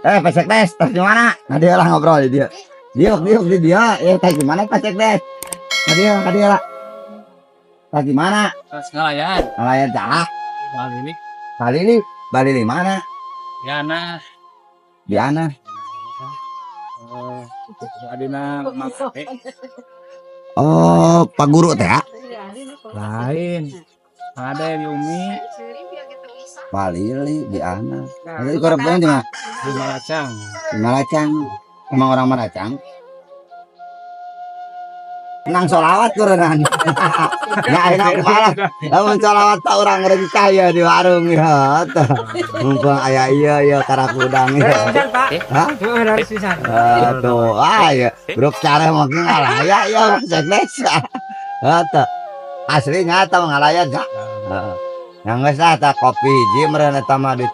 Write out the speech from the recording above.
Eh, Pak Sekdes, tas di mana? Nah, dia lah ngobrol di dia. Diuk, diuk di dia. Ya, tas di mana, Pak Sekdes? Nah, dia, ka dia lah. Tas di mana? Terus ngelayan. Ngelayan cah. Kali ini. Kali ini Bali di mana? Yana. Di ana. Oh, adina make. Oh, Pak Guru teh ya? Lain. Ada di Umi. Balili di ana. Jadi korban di mana? Di Maracang. Di Maracang. Emang orang Maracang? Nang solawat kurenan. Nah, enak malah. Lamun solawat tak orang rencah ya di warung ya. Tuh. Mumpung aya iya ya karak udang ya. Hah? Tuh, ah ya. Grup cara mungkin ngalaya ya Mas Sekdes. Tuh. Asli nyata ngalayan ya. Heeh. Yang geus lah tah kopi hiji meureun eta mah duit.